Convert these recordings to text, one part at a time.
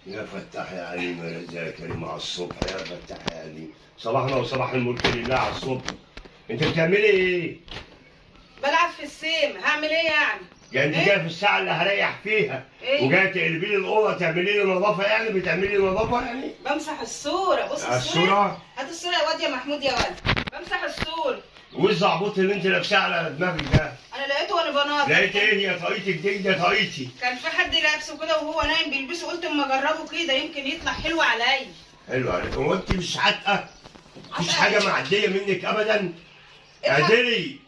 يا فتاح يا عليم يا رزاق يا كريم على الصبح. يا فتاح يا عليم، صباحنا وصباح الملك لله على الصبح. انت بتعملي ايه؟ بلعب في السيم. هعمل ايه يعني؟ يعني انت إيه؟ جاية في الساعة اللي هريح فيها إيه؟ وجاية تقلبي لي الاوضة تعملي لي نظافة؟ يعني بتعملي لي نظافة يعني؟ بمسح الصورة. بص الصورة. الصورة؟ هات الصورة يا واد يا محمود يا واد. بمسح الصورة. وايه الزعبوط اللي انت لابساه على دماغك ده؟ انا لقيته وانا بناضف. لقيت ايه يا طاقيتك دي؟ ده طاقيتي. كان في حد لابسه كده وهو نايم بيلبسه، قلت اما اجربه كده يمكن يطلع حلو عليا. حلو عليك. هو انت مش عاتقه؟ مفيش عاتقة حاجة إيه؟ معدية منك ابدا؟ اضحك. اعدلي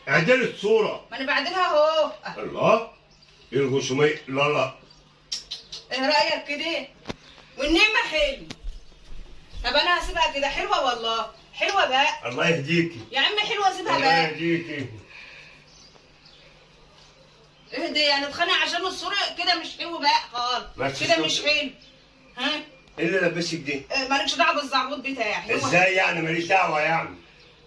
اعدلي الصورة. ما انا بعدلها اهو. الله، ايه الغشوميه؟ لا لا، ايه رايك كده؟ والنعمة حلو. طب انا هسيبها كده حلوة والله، حلوة بقى. الله يهديكي يا عم، حلوة سيبها الله بقى. يهديكي. اهدي يعني، اتخانق عشان الصورة كده مش حلو بقى خالص. بس كده الصورة. مش حلو. ها؟ ايه اللي لبسك دي؟ اه، مالكش دعوه بالزعبوط بتاعي. ازاي يعني ماليش دعوه يعني؟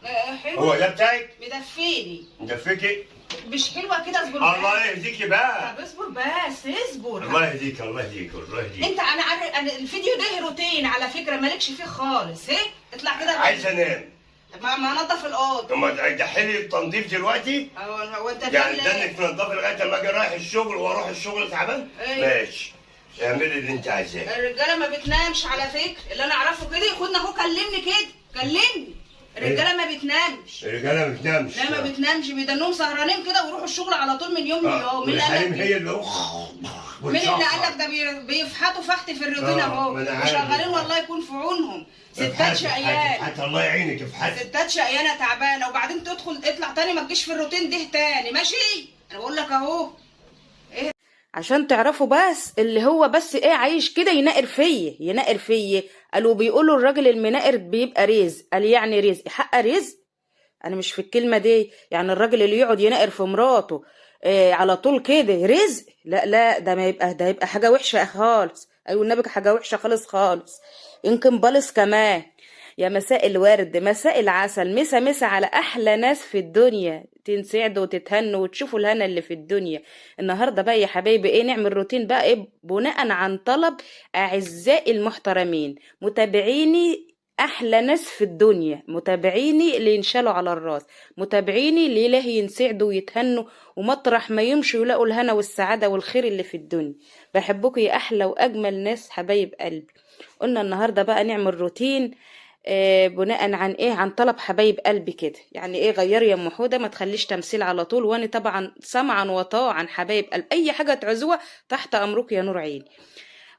اه، حلو. هو ده بتاعك؟ مدفيني. مدفيكي؟ مش حلوة كده، اصبر بس. الله يهديكي بقى. طب اصبر بس، اصبر. الله يهديك الله يهديك الله يهديك. انت انا عارف انا الفيديو ده روتين على فكرة، مالكش فيه خالص. ايه؟ اطلع كده. عايز انام. ما انضف الاوضة. طب ما تدحلي التنظيف دلوقتي؟ هو انت يعني بتعمل ايه؟ ده انك تنضفي لغاية اما اجي رايح الشغل واروح الشغل تعبان؟ ايه؟ ماشي، اعملي اللي انت عايزاه. الرجالة ما بتنامش على فكرة، اللي انا اعرفه كده. خدنا اهو، كلمني كده، كلمني. الرجالة ما بتنامش. الرجالة ما بتنامش. لا ما بتنامش، بيدنهم سهرانين كده ويروحوا الشغل على طول من يوم ليوم. مين اللي قال والحريم لك هي كده؟ اللي مين اللي قال لك ده؟ بيفحطوا فحت في الروتين اهو، ما أنا عارف. وشغالين والله يكون في عونهم. ستات شقيان. حتى الله يعينك افحتي. ستات شقيانه تعبانة، وبعدين تدخل اطلع تاني ما تجيش في الروتين ده تاني، ماشي؟ انا بقول لك اهو. إيه؟ عشان تعرفوا بس اللي هو بس ايه عايش كده ينقر فيه، ينقر فيه. قالوا بيقولوا الراجل المنقر بيبقى رزق. قال يعني رزق، حق رزق. انا مش في الكلمة دي، يعني الراجل اللي يقعد ينقر في مراته إيه على طول كده رزق؟ لا لا، ده ما يبقى، ده يبقى حاجة وحشة خالص. ايوه النبي حاجة وحشة خالص خالص، يمكن بالص كمان. يا مساء الورد، مساء العسل، مسا مسا على احلى ناس في الدنيا. تنسعدوا وتتهنوا وتشوفوا الهنا اللي في الدنيا. النهارده بقى يا حبايبي ايه نعمل روتين بقى ايه بناء عن طلب اعزائي المحترمين متابعيني، احلى ناس في الدنيا، متابعيني اللي ينشالوا على الراس، متابعيني اللي له ينسعدوا ويتهنوا ومطرح ما يمشوا يلاقوا الهنا والسعادة والخير اللي في الدنيا. بحبكم يا احلى واجمل ناس حبايب قلبي. قلنا النهارده بقى نعمل روتين بناء عن ايه؟ عن طلب حبايب قلبي كده. يعني ايه؟ غيري يا ام حوده، ما تخليش تمثيل على طول. وانا طبعا سمعا وطاعا حبايب قلب، اي حاجة تعوزوها تحت امرك يا نور عيني.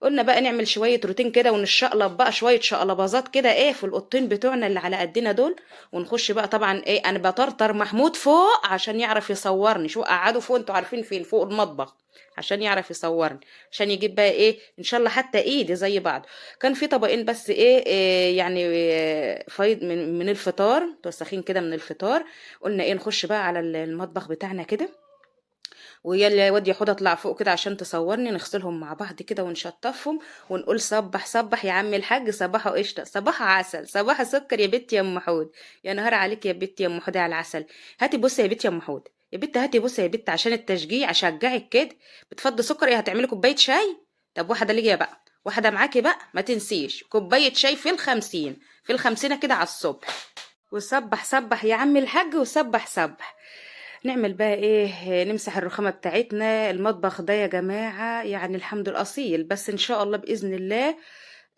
قلنا بقى نعمل شوية روتين كده ونشقلب بقى شوية شقلباظات كده ايه في القطين بتوعنا اللي على قدنا دول. ونخش بقى طبعا ايه، انا بطرطر محمود فوق عشان يعرف يصورني. شو قعدوا فوق، انتوا عارفين فين، فوق المطبخ، عشان يعرف يصورني، عشان يجيب بقى ايه ان شاء الله حتى ايدي زي بعض. كان في طبقين بس ايه، إيه يعني إيه فايض من الفطار، متوسخين كده من الفطار. قلنا ايه نخش بقى على المطبخ بتاعنا كده، ويلا يا واد يا حوده اطلع فوق كده عشان تصورني. نغسلهم مع بعض كده ونشطفهم ونقول صبح صبح يا عم الحاج، صباحه قشطه، صباحه عسل، صباحه سكر يا بنت يا ام حود. يا نهار عليك يا بنت يا ام حود على العسل. هاتي بصي يا بنت يا ام حود، يا بنت هاتي بصي يا بنت عشان التشجيع، اشجعك كده. بتفضي سكر ايه؟ هتعملي كوباية شاي؟ طب واحدة ليا بقى، واحدة معاكي بقى، ما تنسيش كوباية شاي في الخمسين، في الخمسينه كده على الصبح. وصبح صبح يا عم الحاج، وصبح صبح. نعمل بقى ايه؟ نمسح الرخامة بتاعتنا. المطبخ ده يا جماعة يعني الحمد لله أصيل، بس إن شاء الله بإذن الله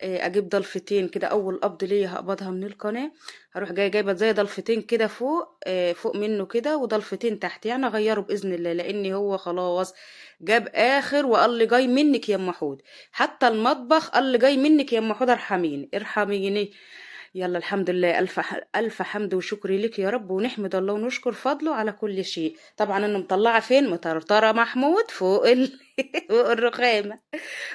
أجيب ضلفتين كده. أول قبض ليا هقبضها من القناة، هروح جاية جايبة زي ضلفتين كده فوق، فوق منه كده، وضلفتين تحت، يعني أغيره بإذن الله، لأن هو خلاص جاب آخر وقال لي جاي منك يا أم حود. حتى المطبخ قال لي جاي منك يا أم حود، ارحميني ارحميني. يلا الحمد لله، ألف حمد وشكر لك يا رب، ونحمد الله ونشكر فضله على كل شيء. طبعا أنا مطلعة فين؟ مطرطرة محمود فوق فوق الرخامة.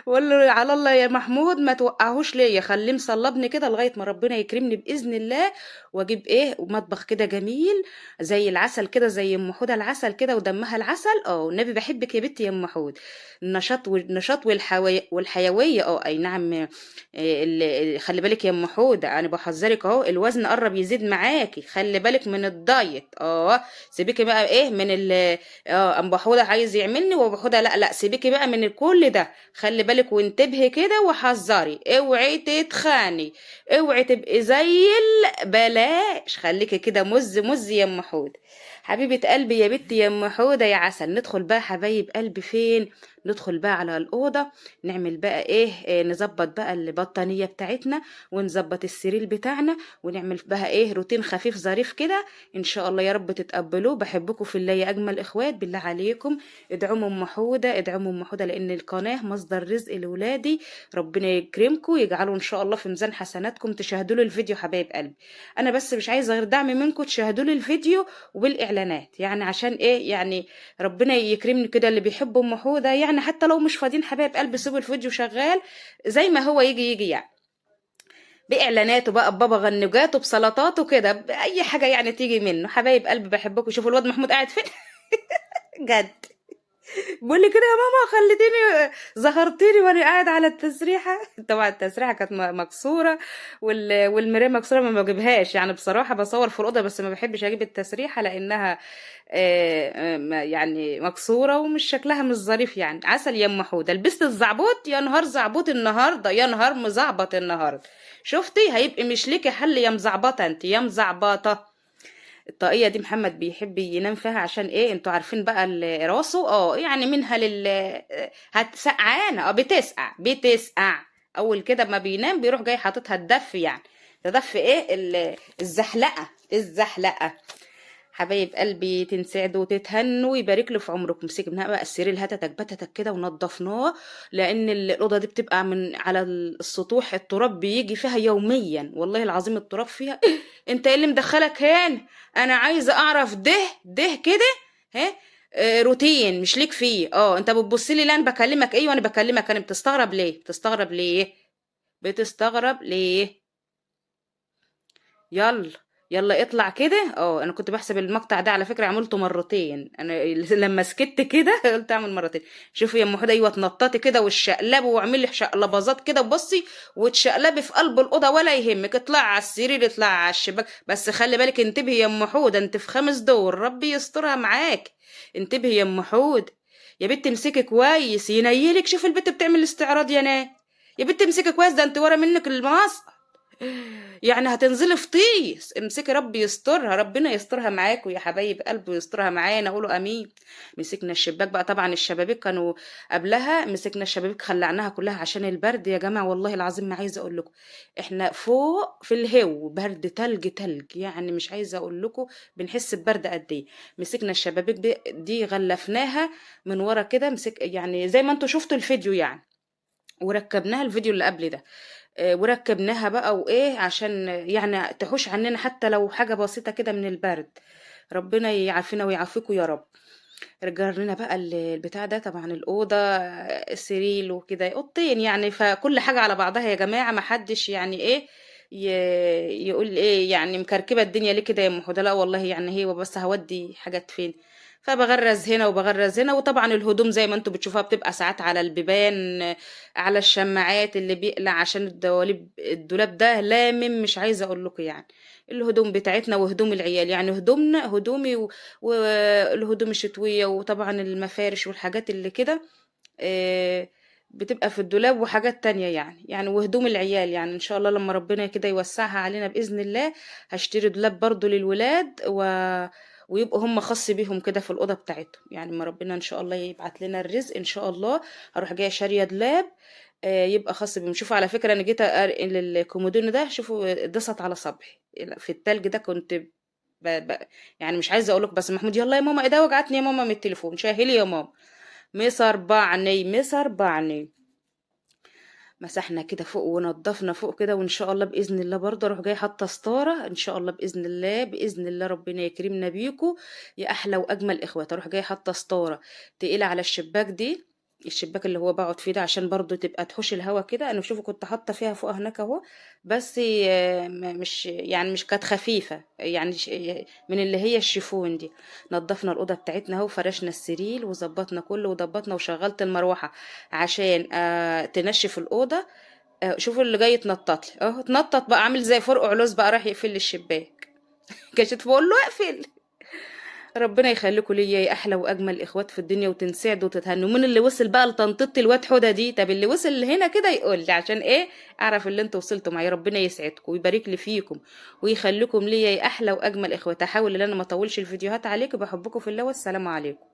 بقول له على الله يا محمود ما توقعهوش ليا، خليه مصلبني كده لغاية ما ربنا يكرمني بإذن الله، واجيب ايه مطبخ كده جميل زي العسل كده، زي ام حوده العسل كده ودمها العسل. والنبي بحبك يا بنتي يا ام حود. النشاط والنشاط والحيوية. اي نعم. خلي بالك يا ام حوده، انا بحذرك اهو، الوزن قرب يزيد معاكي، خلي بالك من الدايت. سيبيكي بقى ايه من ال ام حوده عايز يعملني، وابو حوده لا لا سيبيكي سيبيكي بقى من كل ده، خلي بالك وانتبهي كده وحذري، اوعي تتخاني، اوعي تبقي زي بلاش، خليكي كده مز مز يا ام حوده. حبيبه قلبي يا بنتي يا ام حوده يا عسل. ندخل بقى حبايب قلبي فين؟ ندخل بقى على الاوضة، نعمل بقى ايه، نظبط بقى البطانيه بتاعتنا، ونظبط السرير بتاعنا، ونعمل بقى ايه روتين خفيف ظريف كده ان شاء الله يا رب تتقبلوه. بحبكم في الله يا اجمل اخوات، بالله عليكم ادعموا ام حوده، ادعموا ام حوده، لان القناة مصدر رزق لولادي. ربنا يكرمكم ويجعله ان شاء الله في ميزان حسناتكم. تشاهدوا لي الفيديو حبايب قلبي، انا بس مش عايزه غير دعم منكم، تشاهدوا لي الفيديو وبالاعلانات، يعني عشان ايه، يعني ربنا يكرمني كده اللي بيحب ام حوده، يعني حتى لو مش فاضيين حبايب قلبي سيبوا الفيديو شغال زي ما هو يجي يجي، يعني باعلاناته بقى، ببابا غنوجاته، بسلطاته كده، باي حاجة يعني تيجي منه. حبايب قلبي بحبكم. شوفوا الواد محمود قاعد فين جد بيقول لي كده يا ماما خليتيني زهرتيني وانا قاعد على التسريحه. طبعا التسريحه كانت مكسورة والمرايه مكسورة، ما بجيبهاش يعني بصراحة، بصور في الاوضة بس ما بحبش اجيب التسريحه لانها يعني مكسورة ومش شكلها مش ظريف يعني. عسل يا ام حوده. لبست الزعبوط، يا نهار زعبوط النهارده، يا نهار مزعبط النهارده. شفتي هيبقى مش ليكي حل يا مزعبطه انت يا مزعبطه. الطاقية دي محمد بيحب ينام فيها عشان ايه، انتوا عارفين بقى راسه يعني منها لل هتسقعانة، بتسقع بتسقع اول كده ما بينام بيروح جاي حاططها تدفي، يعني تدفي ايه الزحلقة الزحلقة. حبايب قلبي تنسعدوا وتتهنوا ويبارك له في عمركم. مسكنا بقى السرير هتتك بتتك كده ونضفناه، لان الاوضة دي بتبقى من على السطوح، التراب بيجي فيها يوميا والله العظيم التراب فيها. انت ايه اللي مدخلك هنا؟ انا عايزه اعرف ده ده كده ها روتين مش ليك فيه. انت بتبص لي لا انا بكلمك ايه وانا بكلمك انا، بتستغرب ليه؟ بتستغرب ليه؟ بتستغرب ليه؟ يلا يلا اطلع كده. انا كنت بحسب المقطع ده على فكرة عملته مرتين، انا لما سكت كده قلت اعمل مرتين. شوفي يا ام حوده، ايوه اتنططي كده والشقلبه واعملي شقلباظات كده وبصي وتشقلبي في قلب الاوضة ولا يهمك، اطلعي على السرير اطلعي على الشباك، بس خلي بالك انتبهي يا ام حوده، انت في 5 دور ربي يسترها معاك. انتبهي يا ام حوده يا بنت، امسكي كويس ينيلك. شوفي البت بتعمل استعراض يا ناس، يا بنت امسكي كويس، ده انت ورا منك المص يعني هتنزلي في طيس. امسكي ربي يسترها، ربنا يسترها معاكم يا حبايب قلبي ويسترها معانا، قولوا امين. مسكنا الشباك بقى، طبعا الشبابيك كانوا قبلها، مسكنا الشبابيك خلعناها كلها عشان البرد يا جماعة، والله العظيم ما عايزه اقول لكم احنا فوق في الهو برد تلج تلج، يعني مش عايزه اقول لكم بنحس ببرد قد ايه. مسكنا الشبابيك دي غلفناها من ورا كده، مسك يعني زي ما انتوا شفتوا الفيديو يعني، وركبناها الفيديو اللي قبل ده، وركبناها بقى وايه عشان يعني تحوش عننا حتى لو حاجة بسيطة كده من البرد. ربنا يعافينا ويعافيكم يا رب. رجع لنا بقى البتاع ده، طبعا الأوضة السرير وكده، أوضتين يعني، فكل حاجة على بعضها يا جماعة، ما حدش يعني ايه يقول ايه يعني مكركبة الدنيا ليه كده يا ام حوده، لا والله يعني هي بس هودي حاجات فين، فبغرز هنا وبغرز هنا. وطبعا الهدوم زي ما انتوا بتشوفوها بتبقى ساعات على البيبان، على الشماعات اللي بيقلع عشان الدواليب، الدولاب ده لامم مش عايزه اقول لكم يعني. الهدوم بتاعتنا وهدوم العيال، يعني هدومنا، هدومي والهدوم الشتوية، وطبعا المفارش والحاجات اللي كده، بتبقى في الدولاب وحاجات تانية يعني وهدوم العيال. يعني ان شاء الله لما ربنا كده يوسعها علينا باذن الله هشتري دولاب برضو للولاد ويبقوا هم خاص بيهم كده في الأوضة بتاعتهم. يعني ما ربنا إن شاء الله يبعت لنا الرزق إن شاء الله هروح جاية شارية دولاب، يبقى خاص بيهم. شوفوا على فكرة أنا جيت الكومودينو ده، شوفوا دست على صبعي في التلج ده، كنت يعني مش عايزة أقولك، بس محمود يلا يا ماما إيه ده وجعتني يا ماما من التليفون، شاهلي يا ماما، مصربعني مصربعني. مسحنا كده فوق ونضفنا فوق كده، وان شاء الله باذن الله برضه اروح جاية حاطه ستارة ان شاء الله باذن الله، باذن الله ربنا يكرمنا بيكو يا احلى واجمل اخوات. اروح جاية حاطه ستارة تقيلة على الشباك دي، الشباك اللي هو بقعد فيه ده، عشان برضه تبقى تحوش الهوا كده. انا شوفوا كنت حاطه فيها فوق هناك اهو، بس مش يعني مش كانت خفيفة يعني، من اللي هي الشيفون دي. نضفنا الاوضة بتاعتنا اهو، فرشنا السرير وظبطنا كله وضبطنا، وشغلت المروحة عشان تنشف الاوضة. شوفوا اللي جاي يتنطط لي اهو، اتنطط بقى عامل زي فرقع لوز بقى، راح يقفل لي الشباك. كشت بقول له اقفل. ربنا يخليكم ليا يا احلى واجمل اخوات في الدنيا، وتنسعدوا وتتهنوا. مين اللي وصل بقى لتنطيط الواد حوده دي؟ طب اللي وصل هنا كده يقول لي عشان ايه اعرف اللي انتوا وصلتوا معايا. ربنا يسعدكم ويبارك لي فيكم ويخليكم ليا يا احلى واجمل اخوات. احاول ان انا ما اطولش الفيديوهات عليكم. بحبكم في الله، والسلام عليكم.